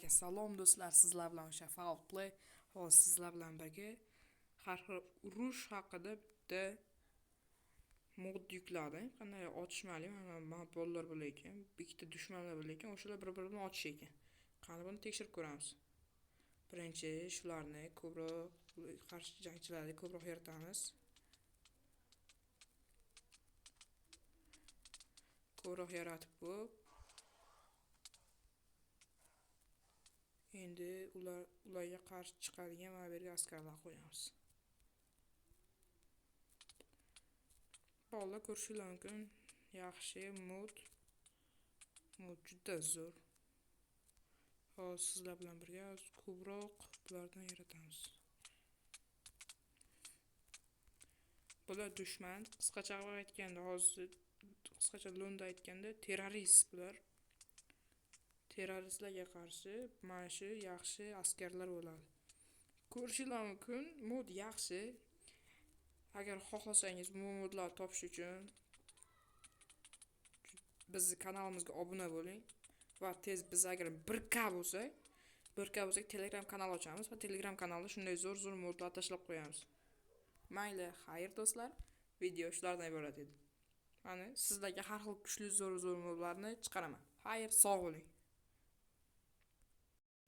Hammaga salom do'stlar, sizlar bilan o'sha Foul Play. Hozir sizlar bilan birga har xil urush haqida bitta mod yukladim. Qanday otishmali, mana bolalar bo'lar ekan, ikkita dushmanlar bo'lar ekan, o'shalar bir-biri bilan otish ekan. Qani buni tekshirib ko'ramiz. Birinchi shularni ko'proq qarshi jangchilarni ko'proq yaratamiz. Ko'proq yaratib ko'p. Endi ularga qarshi chiqadigan mana bu yerga askarlar qo'yamiz. Bolalar ko'rishingiz mumkin. Yaxshi mod. Mod juda zo'r. Hozir sizlar bilan birga ko'proq bulardan yaratamiz. Bular dushman, qisqacha qilib aytganda, hozir qisqacha lo'nda aytganda terrorist bular. Terroristlarga qarshi mana shu yaxshi askarlar bo'ladi. Ko'rishingiz mumkin, mod yaxshi. Agar xohlasangiz bu modlarni topish uchun bizni kanalimizga obuna bo'ling va tez biz agar 1K bo'lsak, 1K bo'lsak Telegram kanal ochamiz va Telegram kanalda shunday zo'r-zo'r modlar tashlab qo'yamiz. Mayli, xayr do'stlar, video shulardan iborat edi. Mana sizlarga har xil kuchli zo'r-zo'r modlarni chiqaraman. Xayr, sog' bo'ling.